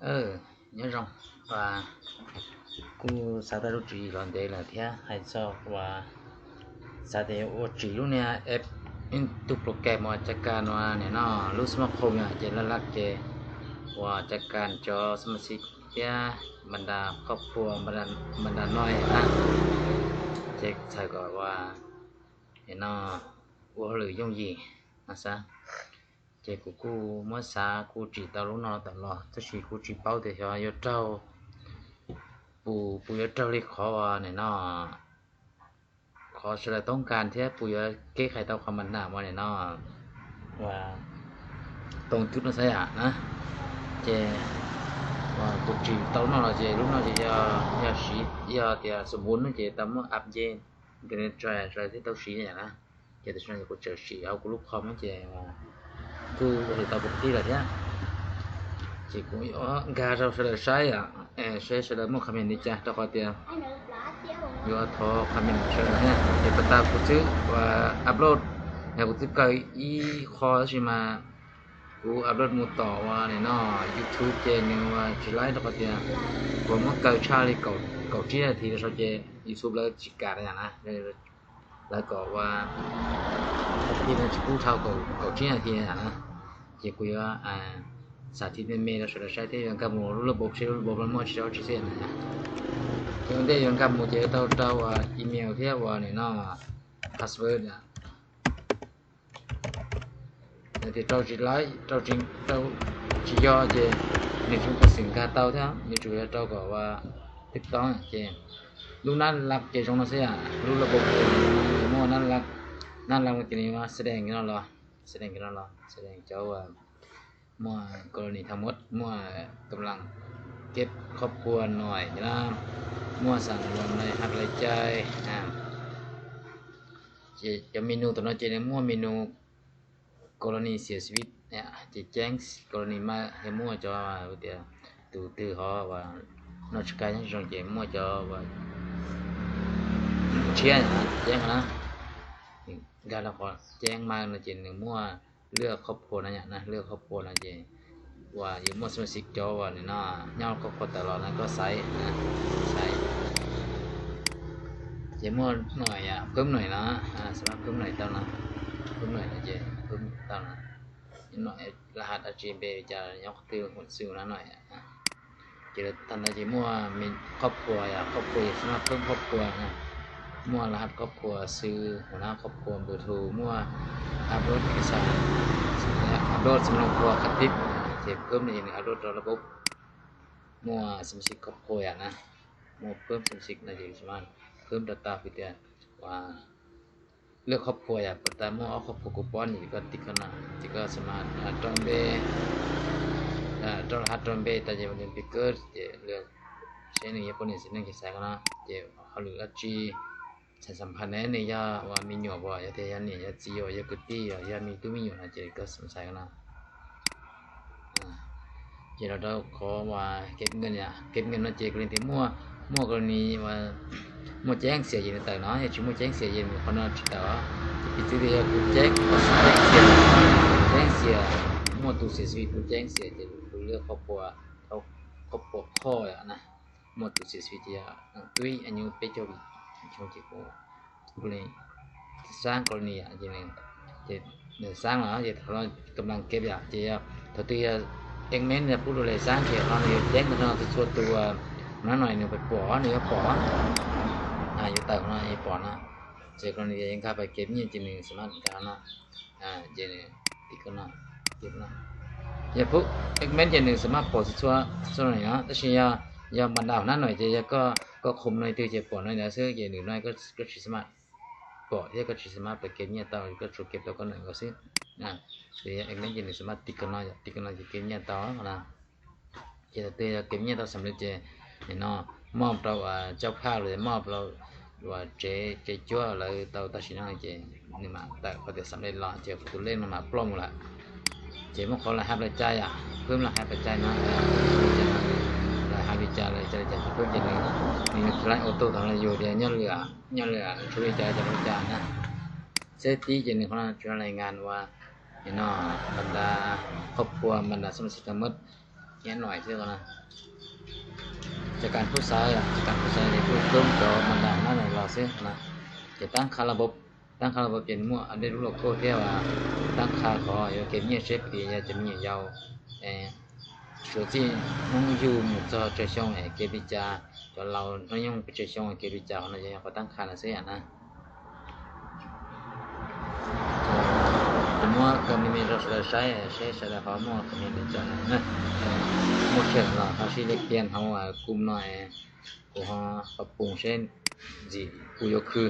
ເອີ ຍອດຢອງວ່າ ກູສາວຕາລຸຈີຫຼອນເດລະເທຍ ໃຫ້ຊອກວ່າ ສາວເຕໂອຈີລູກເນຍ ແອັບອິນຕູໂປຣແກຣມວ່າຈັດການວ່າແນ່ນອນ ລູກສະມາຄົມເນຍ ເຈລະລັກເຈ ວ່າຈັດການຈໍສະມາຊິກເທຍ ບັນດາຄອບຄົວ ບັນດາ ບັນດານ້ອຍນະ ເຈໃສ່ກໍວ່າແນ່ນອນ ອວເຫຼືຍົງຢີນະຊະ. ເຈກູກູເມື່ອສາກູຈີເຕົາລູກນ້ອງຕະຫຼອດ ຕະຊີກູຈີເປົ້າເຕຍອາໂຍເຕົ້າ ປູ ປູໂຍເຕົ້າລິຂໍວ່າແນ່ນອນ ຂໍສະເໜີຕ້ອງການເທຍ ປູໂຍເກໄຂເຕົາຄວາມບັນດາວ່າແນ່ນອນ ວ່າຕົງຈຸດນະໄຊອະນະ ເຈວ່າກູຈີເຕົາລູກນ້ອງລະເຈ ລູກນ້ອງເຈຢາ ຢາສີ ຢາເຕຍສົມບູນເຈຕາມເມື່ອອັບເດດ ເກເນຈອຍ ຈອຍເຕຍເຕົາສີນະ ເຈຕະຊະນະກູເຈີສີເອົາກູລູກຄອມເຈວ່າ ກູເຮັດເຕົາປົກກະຕິລະເທຍ ເຈກູກາເຈົ້າສະເໜີໃຊ້ອະ ເອ ໃຊ້ສະເໜີໝົດຄອມເມັນນີ້ຈ້າ ເຈົ້າຂໍເຕຍ ຢູ່ອາທໍຄອມເມັນໃຊ້ເນຍ ເຈປະຕາກູຊື້ວ່າອັບໂຫຼດ ແລ້ວກູຊື້ເກົ່າອີຄໍຊິມາ ກູອັບໂຫຼດໝູ່ຕໍ່ວ່າແນ່ນອນ ຢູທູບເຈ ຍັງວ່າຊິໄລເຈົ້າຂໍເຕຍ ໂປຣໂມດເກີນຊາວ ເກົ້າ ເກົ້າ ເຈັດນາທີແລ້ວເຈົ້າເຈ ຢູທູບແລ້ວຊິການຫຍັງນະ ແລ້ວກໍວ່າ ທີ່ມັນຊິປູເທົ່າເກົ້າ ເກົ້າ ເຈັດນາທີຫັ້ນນະ ເຈຄຸຍວ່າ ອາ ສາທິດແມ່ນແມ່ລະ ສະໄດໃຊ້ເທຍກັບໝູ່ລະບົບ ເຊລະບົບ ມັນໝົດເຊລະຊິເຊນນະ ເທຍກັບໝູ່ເຈເຕົ້າ ເຕົ້າ ອາ ອີເມວເທຍວ່າແນ່ນອນ ພາສເວີດນະ ແຕ່ທີ່ເຈົ້າຊິໄລ ເຈົ້າຈິງ ເຈົ້າຊິຍໍເຈ ນີ້ຄືປະສິນກາເຕົ້າແທ້ ນີ້ຖືເຈົ້າກໍວ່າຖືກຕ້ອງເຈ ລູກນັ້ນລັກເຈຊົງນາເຊຍ ລູກລະບົບເຈ ໝໍນັ້ນລັກ ນັ້ນລັກເຈນີ້ມາສະແດງຢູ່ນັ້ນລະ ສະແດງຢູ່ນັ້ນລະ ສະແດງເຈົ້າວ່າ ໝໍກໍລະນີທັງໝົດ ໝໍກຳລັງເກັບຄອບຄົວໜ້ອຍນະ ໝໍສັ່ງລວມລາຍຮັບລາຍຈ່າຍ ອາ ຈະ ຈະເມນູຕົວນັ້ນເຈ ໝໍເມນູ ກໍລະນີເສຍຊີວິດເນຍ ຈະແຈ້ງກໍລະນີມາໃຫ້ໝໍເຈົ້າວ່າ ເຕີ ຕູ ຕື້ ຫໍ ວ່າ ນອກຈາກການຍັງຈອງເຈ ໝໍເຈົ້າວ່າ ເຊຍ ແຈ້ງນະ ການລະຂໍແຈ້ງມານະເຈ ໝໍເລືອກຄອບຄົວນະ ເລືອກຄອບຄົວນະເຈ ວ່າຢູ່ໝົດສະມາຊິກເຈົ້າວ່ານີ້ເນາະ ຍ້ອນຄອບຄົວຕະຫຼອດນະ ກໍໃຊ້ນະ ໃຊ້ ເຈໝໍໜ້ອຍອະ ເພີ່ມໜ້ອຍນະ ອາ ສາມາດເພີ່ມໜ້ອຍເຕົ້ານະ ເພີ່ມໜ້ອຍນະເຈ ເພີ່ມເຕົ້ານະ ໜ້ອຍ ລະຫັດອາຈີເບຈະຍົກຖືຫຸ້ນຊື່ນະໜ້ອຍ ເຈລະທັນໄດ້ເຈໝໍມີຄອບຄົວອະ ຄອບຄົວສາມາດເພີ່ມຄອບຄົວນະ ໝໍລະຫັດຄອບຄົວ ຊື່ ຫົວໜ້າຄອບຄົວ ເບີໂທ ໝໍອັບໂຫຼດເອກະສານ ອັບໂຫຼດສຳເນົາຄົວ ຄັດຕິດ ເຈເພີ່ມອີກ ອັບໂຫຼດຕໍ່ລະບົບ ໝໍສະມາຊິກຄອບຄົວນະ ໝໍເພີ່ມສະມາຊິກນະ ເຈສາມາດເພີ່ມດາຕ້າຟີເຕີ ວ່າ ເລືອກຄອບຄົວ ອາ ແຕ່ໝໍເອົາຄອບຄົວກູປອນນີ້ ກໍຕິກຂະໜາດ ເຈກໍສາມາດ ອາ ຕອນເບ ອາ ຕອນລະຫັດຕອນເບ ຕາເຈມາເປັນປິກເກີ ເຈເລືອກເຊໜຶ່ງ ຍາໂປນີເຊໜຶ່ງ ເຈໃສ່ຂະໜາດ ເຈເຮົາເລືອກຈີ ສາຍສຳພັນແນ່ນີ້ ຢາວ່າມີໂຍບໍ່ ຢາເທຍານີ້ ຢາຈີໂຍ ຢາກຸຕີ ຢາມີຕູ້ມີໂຍນະ ເຈກໍສາມາດໃສ່ຂະໜາດ ອາ ເຈລາວເຈົ້າຂໍວ່າເກັບເງິນ ເກັບເງິນເນາະ ເຈກໍເລີຍຕິໝໍ ໝໍກໍລະນີວ່າ ໝໍແຈ້ງເສຍເຢັນເຕີເນາະ ເຮັດຊິໝໍແຈ້ງເສຍເຢັນ ເຂົານອນຊິເຕີ ຈະປິດຊື່ເດຍ ແຈ້ງ ແຈ້ງເສຍ ແຈ້ງເສຍ ໝໍຕູເສຍຊີວິດ ແຈ້ງເສຍ ເຈເລືອກຄອບຄົວ ເອົາຄອບຄົວພໍ່ນະ ໝົດຜູ້ເສຍຊີວິດທີ່ ຕຸ້ຍ ອາຍຸ ເປັດ ຊ່າງກໍລະນີ ອາ ເຈັດ ເໜືອຊ່າງເນາະ ເຈັດ ເຂົາກຳລັງເກັບ ເຈັດ ເຂົາຕຸ້ຍ ເອັກເມັນ ຜູ້ດູແລຊ່າງ ເຂົາແຈ້ງເຂົາເນາະ ສ່ວນຕົວ ໜ້ອຍໜຶ່ງໄປປົວ ໜຶ່ງໄປປົວ ອາ ຢູ່ໃຕ້ເຂົາເນາະ ໄປປົວເນາະ ເຈັດ ກໍລະນີ ຍັງຂ້າໄປເກັບເງິນ ເຈັດ ໜຶ່ງສາມາດເນາະ ອາ ເຈນີ້ ຕິກຂະໜາດ ເຈັບນະ ຢາຜູ້ ເອັກເມັນ ເຈໜຶ່ງສາມາດປົວຊົ່ວ ຊົ່ວໜ້ອຍເນາະ ແຕ່ຊິຢາ ຢາບັນດາໜ້ອຍເຈ ຢາກໍ ກໍຄົມໜ້ອຍຕື່ ເຈປົວໜ້ອຍນະ ເຊິ່ງເຈໜຶ່ງໜ້ອຍກໍ ກໍຊິສາມາດປົວ ເທຍ ກໍຊິສາມາດໄປເກັບເງິນຕໍ່ ກໍຊົວເກັບຕໍ່ກໍໜ້ອຍກໍຊື້ ອາ ເຈ ເອັກເມັນ ເຈໜຶ່ງສາມາດຕິກຂະໜາດ ຕິກຂະໜາດ ເຈເກັບເງິນຕໍ່ນະ ເຈຕະເຕຍເກັບເງິນເຕົາສຳເລັດເຈ ແນ່ນອນ ມອບເຕົາ ອາ ເຈົ້າພາບ ຫຼື ມອບເຕົາ ວ່າເຈ ເຈຈົວ ຫຼື ເຕົາຕັດສິນເນາະ ເຈ ໜຶ່ງມາ ແຕ່ພໍເຕຍສຳເລັດລະ ເຈປະຕູເຫຼັ້ນມາ ມາປອມລະ ເຈມາຂໍລາຍຮັບລາຍຈ່າຍອະ ເພີ່ມລາຍຮັບລາຍຈ່າຍມາ ລາຍຮັບລາຍຈ່າຍ ລາຍຈ່າຍ ລາຍຈ່າຍ ເພີ່ມເຈໜຶ່ງ ມີລາຍໂອໂຕ້ຕອນລະຢູ່ ດຽວຍ້ອນເຫຼືອ ຍ້ອນເຫຼືອ ໂຊເລຈາຍ ຈາຍ ລາຍຈ່າຍນະ ສະຖິຕິເຈໜຶ່ງ ຂອງລາຍງານວ່າ ແນ່ນອນ ບັນດາຄອບຄົວ ບັນດາສະມາຊິກທັງໝົດ ຮຽນໜ້ອຍຊື່ນະ. ຈາກການຜູ້ຊາຍ ຈາກການຜູ້ຊາຍນີ້ ຜູ້ເພີ່ມຈໍບັນດານັ້ນລາວເຊນະ. ຈະຕັ້ງຄ່າລະບົບ ຕັ້ງຄ່າລະບົບເປັນໝວດອັບເດດໂລໂກ້ ແຕ່ວ່າຕັ້ງຄ່າຂໍເກັບເງຍເຊປີ ຢາກຈະມີເຍົາ ເອີ ໂຊຈີນ້ອງຢູ່ໝູ່ເຈາະເຈີຊົງ ເອ ເກບິຈາ ຈອນລາວນ້ອງຍົງເຈຊົງ ເກບິຈາ ຂອງນ້ອງ ຂອງຕັ້ງຄ່ານະເຊນະ. ຈະໝວກກໍມີມີລົດສະໄລໃຊ້ ໃຊ້ສະໄລເຮົາໝວກກໍມີໃນຈອນນະ ໝວກແຂນລາວເຮົາຊິເລັກປ່ຽນເຮົາ ອາ ກຸ່ມນ້ອຍ ກູເຮົາປັບປຸງເຊັ່ນ ຈີກູໂຍຄື